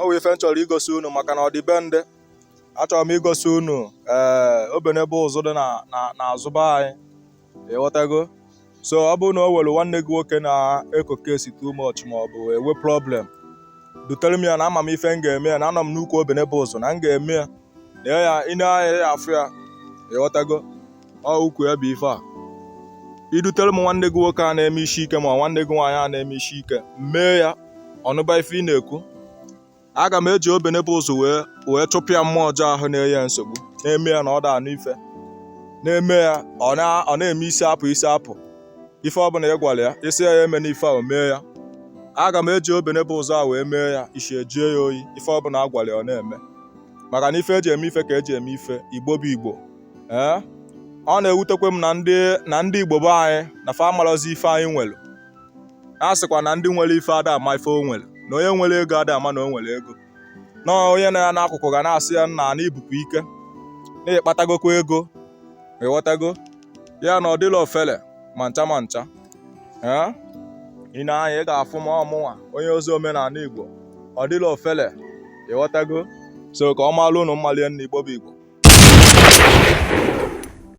O nwere ife m chọrọ igosi unu maka na ọ dị be ndị. Achọrọ m igosi unu ee Obenebe ụzụ dị na na n'azụ be anyị. Ịghọtago? So ọ bụrụ na o nwere nwanne gị nwoke na-eko case too much ma ọ bụ enwe problem, dutere m ya na ama m ife m ga-eme ya na anọ m n'ukwu Obenebe ụzụ na m ga-eme ya. Lee ya, ị na-anya ya afụ ya. Ịghọtago? Ọ ukwu ya bụ ife a. I dutere m nwanne gị nwoke a na-eme isi ike ma ọ nwanne gị nwaanyị a na-eme isi ike, mee ya ọnụba ife ị na-ekwu. Aga m eji Obenebe ụzụ wee wee chụpụ ya mmụọ ọjọọ ahụ na-enye ya nsogbu, na-eme ya na ọ da anụ ife, na-eme ya ọ na-eme isi apụ isi apụ. Ife ọbụla ị gwara ya, ị sị ya ya emena ife a, o mee ya. Aga m eji Obenebe ụzụ a wee mee ya isi ejie ya oyi, ife ọbụla a gwara ya ọ na-eme. Maka na ife eji eme ife ka eji eme ife, Igbo bụ Igbo. Ee, ọ na-ewutekwa m na ndị Igbo be anyị na fa amarọzi ife anyị nwere. A sịkwa na ndị nwere ife ada ama ife o nwere, na onye nwere ego ada ama na o nwere ego. Na onye nọ ya n'akụkụ ga na-asị ya nna na ibukwa ike, na ịkpatagokwa ego. Ịghọtago? Ya na ọ dịla ofele ma ncha ma ncha. Ee, ị na-anya ị ga-afụ m ọmụnwa onye ozi omenala Igbo, ọ dịla ofele. Ịghọtago? So ka ọ malụ unu mmalie nna Igbo bụ Igbo.